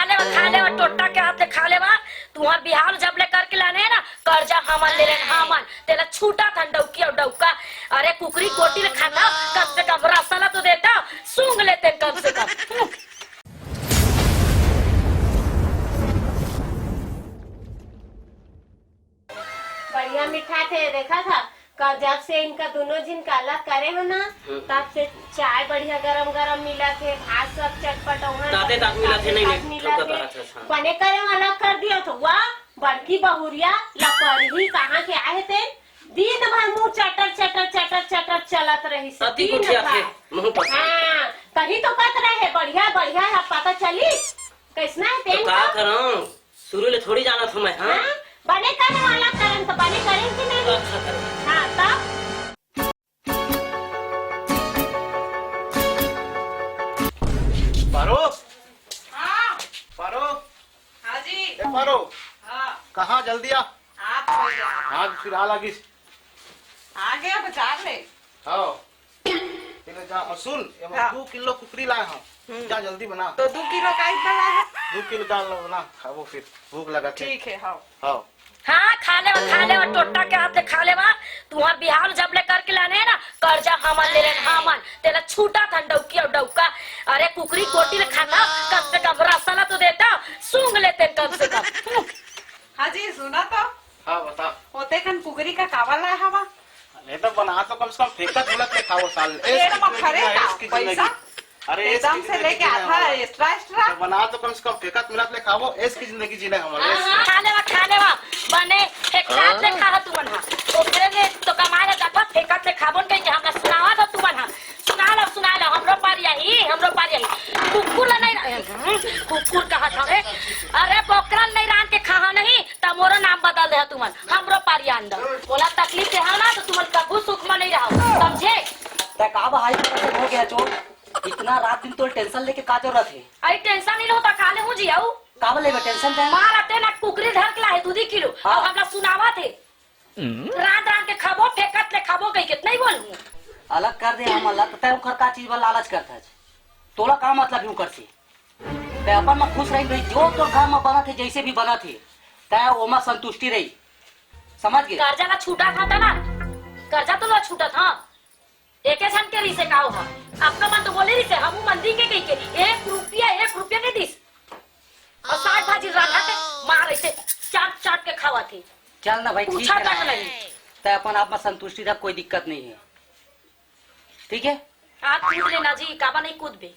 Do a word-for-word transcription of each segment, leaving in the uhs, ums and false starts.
खा लेवा, खा लेवा, टोटा के हाथ ले खा लेवा। तुहर बिहाव जब ले करके लाने हे ना, कर्जा हमन ले लेन, हमन। तेला छूटा थन डौकी अउ डौका। अरे कुकरी गोटी ले खाता, कम से कम रसा ला तो देता, सूंघ लेते कम से कम। बढ़िया मिठाथे, देखा था, का जब से इनका दोनों झिन का अलग करे हो ना, हम्म। तब से चाय बढ़िया गरम गरम मिलत हे, भात सब चटपट, ओहन ताते सब तात मिलत हे, ताते नहीं, तात नहीं, मिलत ठोका हे। बात है, हाँ। बने करे हो, अलग कर दिया तो वाह, बड़की बहुरिया लपरही कहाँ के आए हे ते, दिन भर मुंह चटर चटर चटर चटर चलत रही से, अति दिन कुठिया भर। थे, मुंह पसार। हाँ, तही तो कत रहे, बढ़िया बढ़िया है, पता चली कैसना है तो तेन का का? करऊं? शुरू ले थोड़ी जानत हूँ मैं, हाँ? हाँ? बने करे वाला करन तो बने करे कि नहीं? अच्छा करे। हाँ, तब? पारो, हाँ। पारो। हाँ जी। ए पारो। हाँ। कहाँ जल्दी आ। आप हो जा। हाँ, फिर आ लागिस। आ गया बाजार ले। हाँ। ले जा, और सुन, ये हाँ। दो किलो कुकरी लाए हम। हम्म। जा जल्दी बना। तो दो किलो का इतना लाए है? दो किलो डाल लो ना, खाबो फिर, भूख लगा थे। ठीक है, हाँ। हाँ। हाँ, खा लेवा, खा लेवा, टोटा के हाथ ले खा लेवा। तुहर बिहाव जब ले करके लाने हे ना, कर्जा हमन ले लेन, हमन। तेला छूटा थन डौकी अउ डौका। अरे कुकरी गोटी ले खाता, कम से कम रसा ला तो देता, सूंघ लेते कम से कम। हाँ जी, सुना तो। हाँ, बता। ओते कन कुकरी का कावा लाए हवा? अरे तो बना तो कम से कम फेंकत मिलत ले खाओ साल। ए, एसकी जिंदगी, फरे का एसकी जिंदगी। पैसा? अरे, एकदम एसकी से जिंदगी लेके जीना आता है, हमारा। Extra, extra। तो बना तो कम से कम फेंकत मिलत ले खाओ, एसकी जिंदगी जीना हमारा, हाँ, एसकी। हाँ, खा लेवा, खा लेवा। बने, फेंकत ले हाँ। खा तुमन हा। ओकरे ले तो कमाए ला जाता, फेंकत ले खाबो न कहीं के हमरा सुनावा दो तुमन हा। सुना लो, सुना लो, हमरो पारी आही, हमरो पारी आही। कुकुर ला नहीं, हम्म, कुकुर कहा था रे। अरे, बोकरा नहीं रांध के खाहा नहीं, त मोरो नाम बदल दे तुमन। हमरो पारी आन दो। बोला तकलीफ दे हा ना, तो तुमन कभू सुख में नहीं रहो, समझे? तै का बहाई हो गया चोर? इतना रात दिन तोर tension लेके का जरूरत है? अरे tension नहीं होता, काले हूँ जी आऊ। का बोले बे tension तै? मार अटे ना कुकरी धर के लाए दू दी किलो। हाँ। अब हमरा सुनावा थे। रांध रांध के खाबो, फेंकत ले खाबो, कहीं के नहीं बोलूं। अलग कर दे हम अलग, तै उखर का चीज बा लालच करता है? तोला का मतलब है उखर से? तै अपन में खुश रही भाई, जो तोर घर में बनत है, जैसे भी बनत है, तै ओमा संतुष्टि रही, समझ गए? कर्जा ला छूटा था ना, कर्जा तो ला छूटा था। एके झन के रिसे का हो हा? अपना मन तो बोले रिसे, हमू मन दी के कही के, एक रुपया, एक रुपया नहीं दिस। और साग भाजी रांधा के मार ऐसे चाट चाट के खावा थे। चल ना भाई, ठीक पूछा है तक ना। नहीं। तै अपन आप में संतुष्टि रख, कोई दिक्कत नहीं है, ठीक है? आप कूद लेना जी, काबा नहीं कूदबे।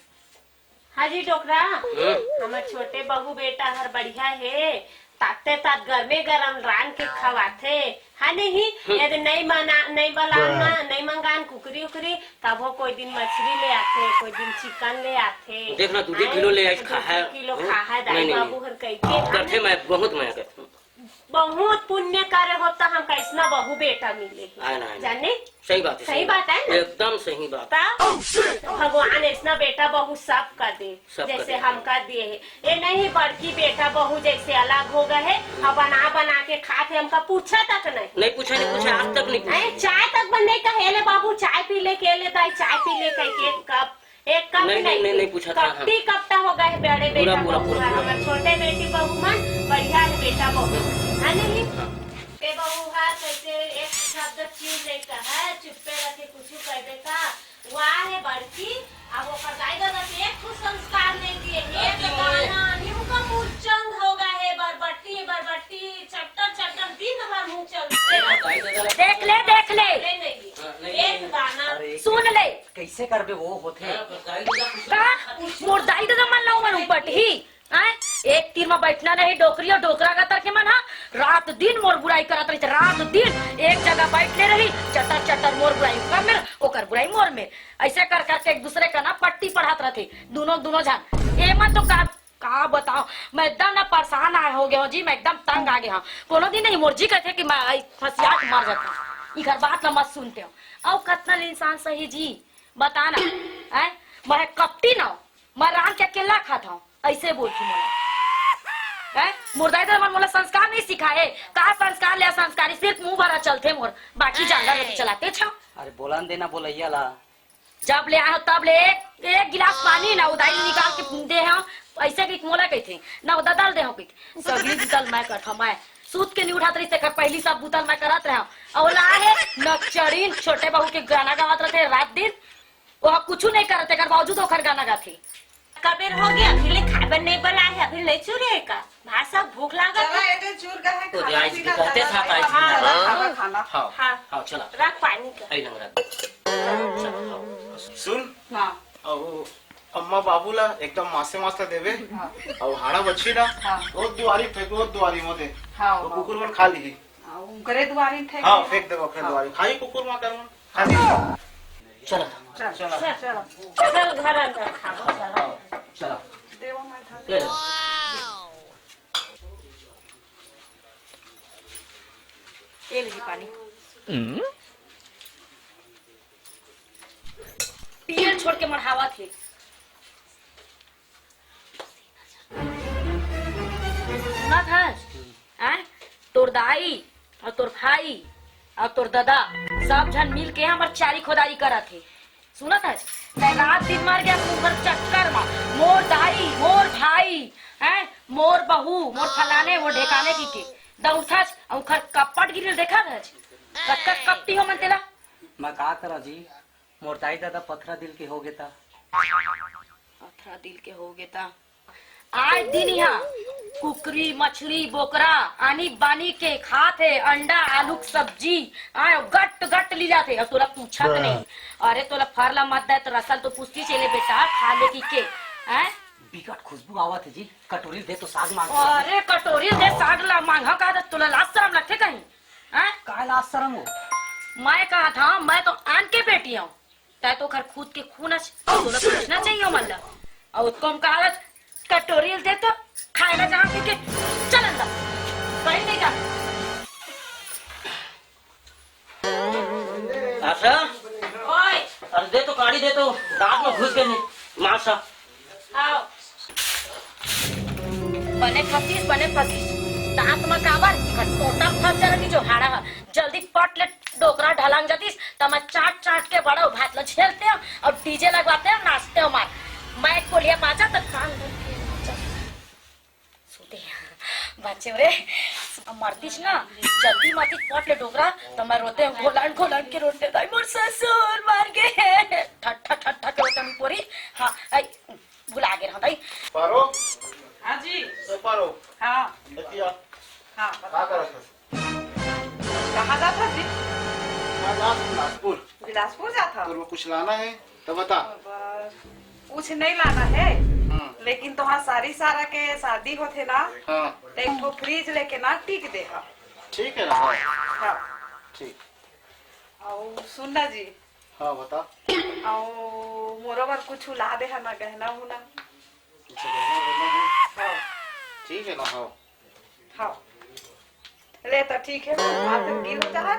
हाँ जी डोकरा, हम्म। हमर छोटे बहू बेटा हर बढ़िया हे, ताते तात गरमे गरम रांध के खवाथे, हाँ नहीं? हम्म। यदि नहीं मना, नहीं बलान हाँ। ना, नहीं मंगान कुकरी उकरी, तब वो कोई दिन मछली ले आथे, कोई दिन chicken ले आथे। देख ना, दू दू हाँ? किलो ले आइस, दू दू खा है। किलो हम्म? खा है, दाई नहीं, नहीं, बाबू नहीं। हर कह के, हाँ करथे, नहीं? मैं बहुत मया करथूं। बहुत पुण्य कार्य होता, हमका ऐसना बहू बेटा मिले हे। आय ना, आय ना। जाने? सही बात है, सही सही बात है ना? एकदम सही बात। तब भगवान ऐसना बेटा बहू सब कर दे, सब कर जैसे दे। हमका दिए हे। ये नहीं बड़की बेटा बहू जैसे अलग हो गए हे, अब बना बना के खात हे, हमका पूछा तक नहीं। नहीं पूछा, नहीं पूछा, आज तक नहीं पूछा। अरे चाय तक बन नहीं कहे, "ले बाबू चाय पी ले, के ले दाई चाय पी ले," कह के कप एक कप नहीं, नहीं, नहीं, नहीं, नहीं पूछा था, हाँ। कपटी कपटा हो गए हे बड़े पूरा, बेटा पूरा, बहू पूरा, हर, पूरा। हमर छोटे बेटी बहू मन बढ़िया हे बेटा बहू, है नहीं? हाँ। ए बहू हर कैसे एक शब्द चीज नहीं कहे, चुप्पे रखे, कुछ कह देता। वाह हे बड़की, अब ओकर दाई ददा के एक ठो संस्कार नहीं दिए, एक अति मोए। गाना, निहुका मुचंग हो गए हे, बरबट्टी, बरबट्टी, चट्टर, चट्टर, दिन भर मुचंग। दाई ददा देख ले, देख ले। ले नहीं। हाँ, नहीं, एक नहीं। गाना। अरे, सुन ले। कैसे करबे वो होथे? का? मोर दाई ददा मन ला उमन उपट ही? आय? एक तीर म बैठना नहीं, डोकरी अउ डोकरा गतर के मन हा रात दिन मोर बुराई करत रहिथे, रात दिन एक जगह बैठ ले रही, चटर चटर मोर बुराई ओकर मेर, ओकर बुराई मोर मेर, ऐसे कर करके एक दूसरे का ना पट्टी पढ़त रहिथे, दोनों, दोनों झन। एमन तो का का बताओ, मैं एकदम ना परेशान आ हो गया हूँ जी, मैं एकदम तंग आ गया हूँ। कोनो दिन नहीं मोर जी कहते कि मैं आई फंसिया के मर जाता हूँ। इधर बात ना मत सुनते हो। अउ कतना ले इंसान सही जी, बता ना, हैं? मैं कपटी ना हूँ, मैं रांध के अकेला खाता हूँ, ऐसे बोलती मोला। हैं? मोर दाई ददा मन मोला संस्कार नहीं सिखाए, का संस्कार ले संस्कारी सिर्फ मुंह भरा चलते मोर, बाकी जानवर लोग चलाते छो। अरे बोलन देना बोलैया ला। जब ले आए हो तब ले एक, एक गिलास पानी ना उधारी निकाल के दे हो, अइसे कहिके मोला कहिथे, ना ओ ददा ल देहूं कहिके। सगली बुता ल मैं करथंव, मैं। सूत के नइ उठत रहिस, तेकर पहिली सब बुता ल मैं करत रहेंव। अउ ओला हे नकचढ़िन, छोटे बहू के गाना गावत रहिथे रात दिन। ओह कुछू नइ करत, तेकर बावजूद ओखर गाना गाथे। कबेर हो गे, अभी ले खाए बर नइ बलाए हे, अभी ले चुरे हे का? भात साग भूख लागत चला, हे। ए दे चूर का हे, ओ दे, खाना आज पीना कहते लगा साथ है। आए खाना, हाँ। खाना, खाना। हाँ, हाँ। हाँ, चला। रख पानी का। आई लंग रख। चला, हाँ। सुन। हाँ। अउ अम्मा बाबू ला एकदम मासे मास ला देबे। हाँ। अउ हाड़ा बछी ना, हाँ। ओ दुआरी फेंक, ओ दुआरी म दे। हाँ, ओ हाँ। कुकुर मन खा लिही। हाँ, उनकरे दुआरी फेंक हाँ, देबे। फेंक देबे ओकरे हाँ। दुआरी। खाही कुकुर मन कर मन। खा लिही। चला। चल, चल, चल। चल घर अंदर खाबो, चल। चला। देवा माथा। ले लो। ये लीजिए पानी। पियल छोड़ के मढ़ावत हे। सुनत हस? आय? तोर दाई अउ तोर भाई अउ तोर ददा सब झन मिल के हमर चारी खोदारी करत हे। सुनत हस? तैं रात दिन मर गे उंखर चक्कर म। मोर दाई, मोर भाई, हैं? मोर बहू, मोर फलाने, मोर ढेकाने कहिके। दउड़थस, उंखर कपट गिरी ल देखत हस? कतका कपटी हो मन तेला। मैं का करा जी? मोर दाई ददा पथरा दिल के हो गे ता। पथरा दिल के हो गे ता। आए दिन इहाँ कुकरी, मछली, बोकरा, आनी बानी के खात हे, अंडा, आलू के सब्जी, आए गट गट ली जाथे, अउ तोला पूछत नहीं। अरे तोला फर ला मत दे, तो रसल तो पूछती चले बेटा, खा ले कहिके, हैं? बिकट खुशबू आवत हे जी, कटोरी दे तो साग मांग। अरे कटोरी दे साग ला मांग, हाँ, कहा तोला लाज शरम लगथे कहीं, हैं? काय लाज शरम हो? मैं कहा था, मैं तो आन के बेटी हूँ, तैं तो ओखर खुद के खून अस, तोला पूछना चाहिए ओमन ला। अउ ओतको म कालच कटोरी ल दे तो खाए ला जहाँ पी के चल अंदर। कहीं नहीं जा। आशा, ओए। अरे दे तो काड़ी दे तो, दांत में घुस गे हे, मासा। आओ। बने फंसिस, बने फंसिस। दांत म काबर? टोटा फंस जाना कि जो हाड़ा ह। जल्दी पट ले डोकरा ढलांग जातिस, त मैं चाट चाट के बड़ा भात ल झेलते हो अउ डीजे लगवाते हो, नाचते हो मार। मैं कोलिया बाजा त कान भर के नाचत। सुते। बाचे रे, मरतिस ना, जल्दी मरतिस पट ले डोकरा, त मैं रोते हो घोलट घोलट के रोते दाई मोर ससुर मर गे। ठट्ठा ठट्ठा के रोते मी पोरी। हाँ, आई, भुला गे रहा दाई। पारो? हाँ जी। ए पारो? हाँ। एती आ। हाँ, का बताओ। करत हस? कहाँ जात हस जी? मैं जात हूँ बिलासपुर। बिलासपुर जात हस? तोर बर कुछ लाना हे, त बता। बस, कुछ नहीं लाना हे, हम्म। लेकिन तोहार सारी सारा के शादी होथे ना, हाँ। त एक ठो फ्रिज लेके ना टिक दे हा। ठीक हे ना, हाँ। हाँ। ठीक। अउ सुन ना जी, हाँ, बता। अउ मोरो बर कुछ ला दे हा ना, गहना उहना। अच्छा, गहना उहना हे? हाँ। ठीक हे ना, हाँ। हाँ। ले त ठीक हे, बात गिर हो जाए,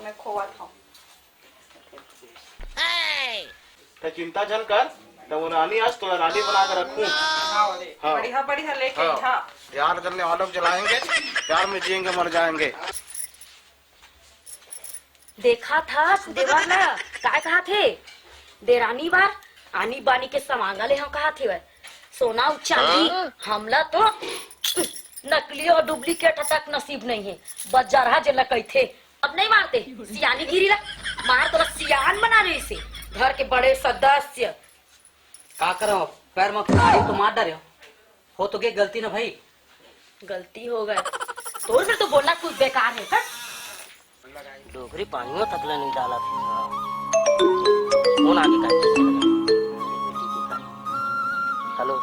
मैं खोवत हूँ। त चिंता झन कर, त वो रानी आज तोला रानी बना के रखूं। हाँ, ले। हाँ। बढ़िया, बढ़िया लेके हाँ। हाँ। प्यार करने वालों को जलाएंगे, प्यार में जिएंगे, मर जाएंगे। देखा था देवर ना, काय कहा थे? देरानी बार आनी बानी के समांगा ले हम कहा थे वह। सोना अउ चांदी हाँ? हमला तो नकली अउ डुप्लीकेट तक नसीब नहीं हे। बजरहा जेला कहिथे। अब नहीं मारते, सियानी गिरी ला। मार तोला सियान बना रही से। घर के बड़े सदस्य। का करो, पैर में कुल्हाड़ी तो मार डारे हो। हो तो गे गलती ना भाई। गलती हो गए। तोर से तो बोलना कुछ बेकार है, हट। डोकरी पानी में तकले नहीं डाला था। फोन आगे काट दे। हेलो,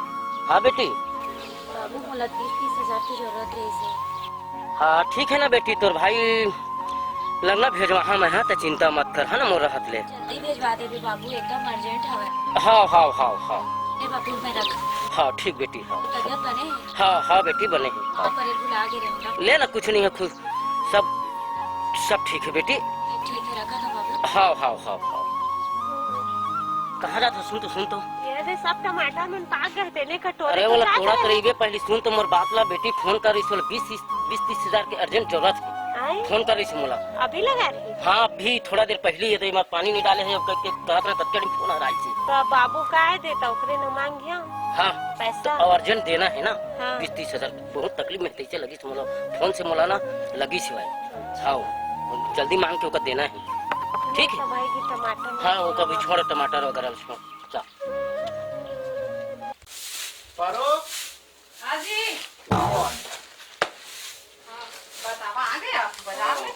हाँ बेटी। बाबू, मोला तीस, तीस हजार की जरूरत रहिस हे। हाँ, ठीक है ना बेटी, तोर भाई लगना भेजवा, हाँ, मैं, हाँ, त चिंता मत कर, है ना, मोर रहत ले। जल्दी भेजवा देबे बाबू, एकदम अर्जेंट हवे। हाँ, हाँ, हाँ, हाँ। ए बाबू, मैं रख। हाँ, ठीक बेटी, हाँ। तबियत बने हे? हाँ, हाँ बेटी, बने हे, हाँ। का करे, भुला गे रहे हो ना? ले ना, कुछ नहीं है, खुश, सब, सब ठीक है बेटी। ठीक है, रखा था बाबू। हाँ, हाँ, हाँ, हाँ। कहाँ जात हो? सुन तो, सुन तो। ये दे, सब टमाटर मन पाक गए तेने कटोरे अरे, तो वाला का तोड़ा करे? तो रहिबे, पहली सुन तो मोर बात ला बेटी, फोन कर, इस वाला बीस, बीस तीस हजार के अर्जेंट जरूरत है। हाँ? फोन करे से मोला। अभी लगा रही? हाँ, अभी थोड़ा देर पहले ये तो एमा पानी नहीं डाले है, अब करके कहत रहे, तब के फोन आ रहा है। तो बाबू का है देता, ओकरे न मांगिया। हाँ, पैसा। तो urgent देना है ना, हाँ। बीस तीस हजार। बहुत तकलीफ में तैसे लगी से मोला, फोन से मोला ना लगी सिवाय। हाँ, जल्दी मांग के ओकर देना है। ठीक है? तो भाई की टमाटर हाँ, वो कभी छोड़, टमाटर वगैरह छोड़। चल। पारो? हाँ जी। हाँ, बतावा, आ गए आप बाजार में?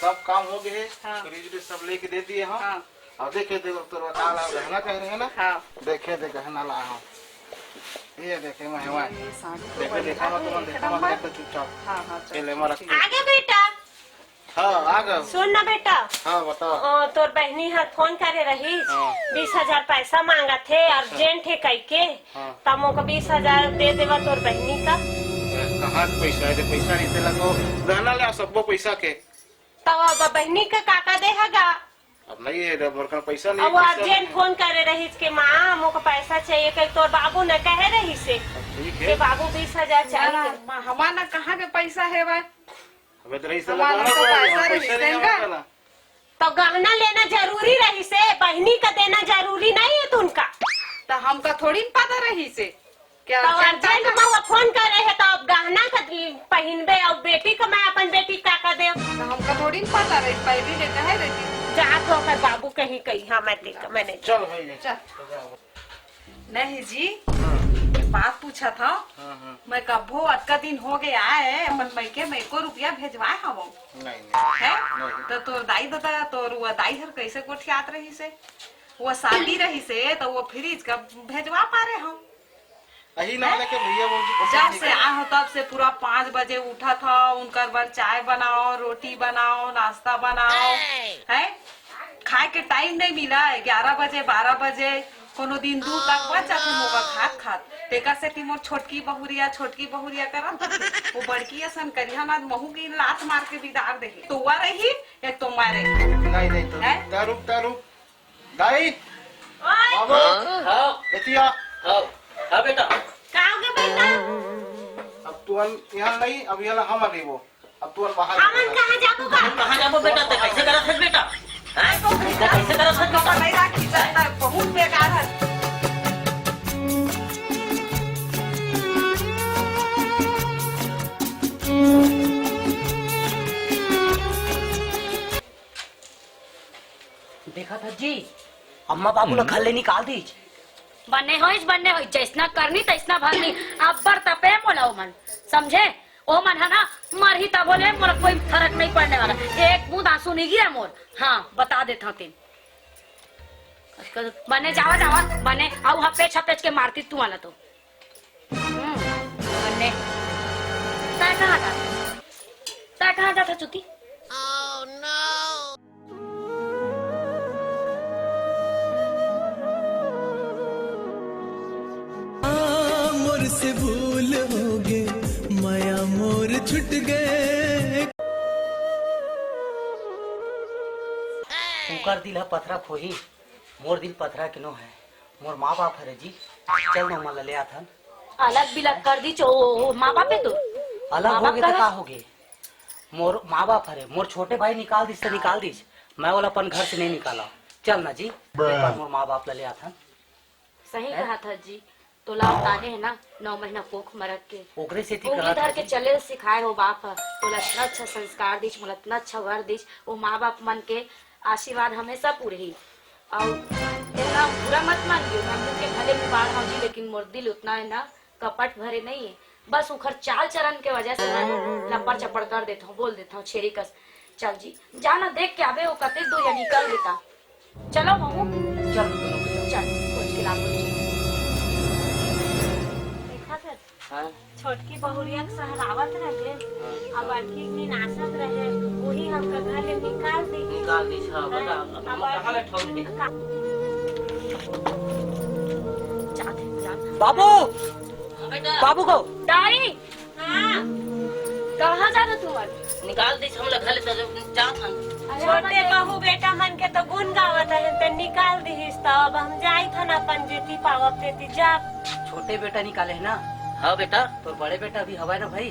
सब काम हो गए है, हाँ। फ्रिज उरिज सब लेके दे दिए हम। हाँ। अब देखे, देखो, तोर बता ला, गहना कह रहे हैं ना? हाँ। देखे दे, गहना ला हम। ये देखे, मैं हवा। ये साड़ी तो देखे, बढ़िया देखा मत, है, तुम एक देखा मत, नंबर। एक तो चुपचाप। हाँ, हाँ, चलो, ये ले, मैं रख ठीक। आगे बेटा। हाँ, आ गए। सुन ना बेटा। हाँ, बताओ। ओ, तोर बहनी हर फोन करे रही, हाँ। बीस हजार पैसा मांगा थे, अच्छा। Urgent है कह के। हाँ। तब मोका बीस हजार दे देवा तोर बहनी का। ए, कहाँ के पैसा है? जे पैसा नहीं से लगो, गहना ले, सबको पैसा के। तब अब बहनी का काका दे हगा? अब नहीं है, अब मोर कन पैसा नहीं, अब पैसा urgent नहीं। फोन करे रहिस के, "माँ, मोको पैसा चाहिए," कह तोर बाबू ने कहे रहिस से अब ठीक है। के बाबू बीस हजार चाहिए। ना, ना, माँ, हमार ना कहाँ के पैसा है बा? हमें तो नहीं समझ हमार ना तो पैसा रहिस है का? तो गहना लेना जरूरी रहिस से, बहनी का देना जरूरी नहीं है तुनका। तो हमका थोड़ी न पता रहिस से। क्या तो urgent में वो फोन करे है, तो अब गहना का पहिनबे, अब बेटी का मैं अपन बेटी का का देव? तो हमका थोड़ी न पता रही, पहली लेता है बेटी। जात हो कर बाबू कहीं कही, हाँ, मैं देख, मैंने चल भाई, ले। चल। नहीं जी, हाँ। एक बात पूछा था। हाँ, हाँ। मैं कभो अतका दिन हो गया है, अपन मइके में एको रुपया भेजवाए हवो? नहीं, नहीं। है? नहीं। तो तोर दाई ददा, तोर वो दाई हर कैसे गोठियात रहिस से? वो शादी रहिस से, तो वो फ्रिज का भेजवा पा रहे हो? अही ना हैं? लेके भैया भौजी पसंद जब नहीं से करे। आए हो तब से पूरा पाँच बजे उठा था, उनकर बर चाय बनाओ, रोटी बनाओ, नाश्ता बनाओ, हैं? खाए के टाइम नहीं मिला है, ग्यारह बजे, बारह बजे, कोनो दिन दू तक बच जाथे मोका खात खात। तेकर सेती मोर छोटकी बहुरिया, छोटकी बहुरिया करत होथे। वो बड़की असन करिहा ना, महू के लात मार के बिदार देही। तो वा रही, एक तो मैं रही। नहीं, नहीं, तो हैं? तारुक, तारुक। दाई, ओए! बाबू, हाँ? एतिया। हाँ, हाँ बेटा। का हो गया बेटा? अब तू अन-, यहाँ नहीं, अब यहाँ हम लेबो। अब तू अन बाहर हमन लेबो। कहाँ जाबो बा? हम कहाँ जाबो बेटा? ते कैसे करत हस बेटा? हैं? ते कैसे करत हस बेटा? नहीं राखी जाता, बहुत बेकार है। देखत हस जी, अम्मा बाबू ला घर ले निकाल दीस। बने होइस, बने होइस, जैसना करनी तैसना भरनी। अब्बड़ तपे मोला ओमन, समझे? ओमन ह ना, मरही तभो ले मोला कोई फरक नहीं पड़ने वाला। एक बूंद आंसू नहीं गिरा मोर। हाँ, बता देत हंव तेन। बने जावा, जावा, बने, अउ हपेच हपेच के मारती तू आला तो। हम्म, बने। तै कहाँ जात हस? तै कहाँ जात हस, चुती? हाँ, मोर से भूल होगे, मया मोर छुट गए। ओकर दिल ह पथरा खोही, मोर दिल पथरा के नो है। मोर माँ बाप हरे जी, चल ना, ओमन ला ले आथन। अलग बिलग कर दीच, ओ, ओ, माँ बाप है तो? अलग माँ बाप होगे तो कहाँ? का होगे? मोर माँ बाप हरे, मोर छोटे भाई निकाल दिस त निकाल दिस, मैं ओला अपन घर से नहीं निकाला। चल ना जी, एक बार मोर माँ बाप ला ले आथन। सही हैं? कहा था जी, तोला उतारे है ना, नौ महीना कोख मरक के। ओकरे सेती उंगली कहा था धर के जी। चले सिखाए हो बाप ह, तोला इतना अच्छा संस्कार दिस, मोला इतना अच्छा वर दिस, वो माँ बाप मन के आशीर्वाद हमेशा पूरही। अउ इतना बुरा मत मानियो, मैं तुमके भले मुबार हूँ जी, लेकिन मोर दिल उतना है ना, कपट भरे नहीं है। बस उखर चाल चलन के वजह से मैं लपड़ चपड़ कर देता हूँ, बोल देता हूँ छेरी कस। चल जी, जाना देख के आवे वो कते दूर या निकल देता। चलो बहू। चल, दोनों के चल। चल, कुछ खिला दो जी। देखा था? हाँ। छोटकी बहुरिया के सहलावत रहे, हाँ। अब बड़की के निनासत रहे, वही हमका घर ले निकाल दी। निकाल दी, हाँ, हाँ, बता, अब अब कहाँ ले ठोक दी? का-, जाते, जाते। बाबू! हाँ, बेटा। बाबू को। दाई! हाँ। कहाँ जात हस तुमन? निकाल दिस हमला घर ले, तो जात हन। छोटे बहू बेटा मन के तो गुण गावत हन, तो निकाल दिहिस, तो अब हम जाइत हन अपन जेती पावब तेती जा। छोटे बेटा निकाले है ना? हाँ बेटा। तोर बड़े बेटा भी हवय ना भाई?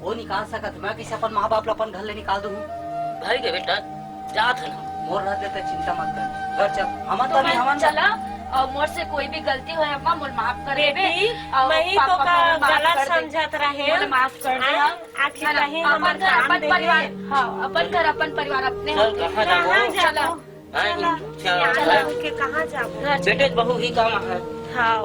वो निकाल सकत हे, मैं कइसे अपन माँ बाप ला अपन घर ले निकाल दूँ? भाई के बेटा, जात हे ना। मोर रहते ते चिंता मत कर, घर चल, हमन तो तनी मैं हमन चला, और मोर से कोई भी गलती होय अम्मा, मोर माफ कर देबे। बेटी, और मैं ही पापा तो का को माफ गलत कर दे। समझत रहे। मोर माफ कर दे। हाँ, आखिर है ना? नहीं हमर अपन घर, काम अपन देवे। परिवार, हाँ, अपन घर, अपन परिवार अपने चल, हाथ में। कहाँ जाबो? कहाँ चला। जाबो? हाँ, चला, चला। सियान होके कहाँ जाबो? बेटे, बहू ही काम है। हाँ,